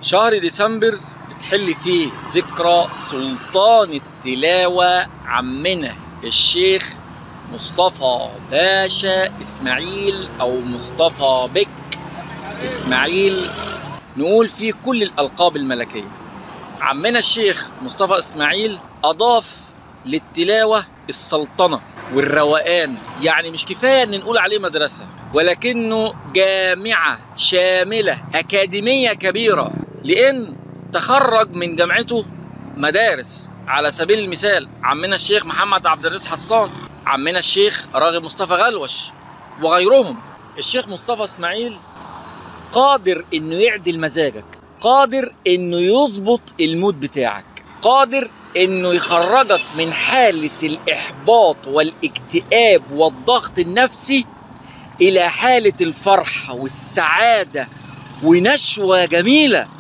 شهر ديسمبر بتحل فيه ذكرى سلطان التلاوة عمنا الشيخ مصطفى باشا إسماعيل أو مصطفى بك إسماعيل، نقول فيه كل الألقاب الملكية. عمنا الشيخ مصطفى إسماعيل أضاف للتلاوة السلطنة والروقان، يعني مش كفاية إن نقول عليه مدرسة، ولكنه جامعة شاملة أكاديمية كبيرة، لأن تخرج من جامعته مدارس. على سبيل المثال عمنا الشيخ محمد عبد الرزاق حصان، عمنا الشيخ راغب مصطفى غلوش، وغيرهم. الشيخ مصطفى إسماعيل قادر إنه يعدل مزاجك، قادر إنه يظبط ال mood بتاعك، قادر إنه يخرجك من حالة الإحباط والاكتئاب والضغط النفسي إلى حالة الفرح والسعادة ونشوة جميلة.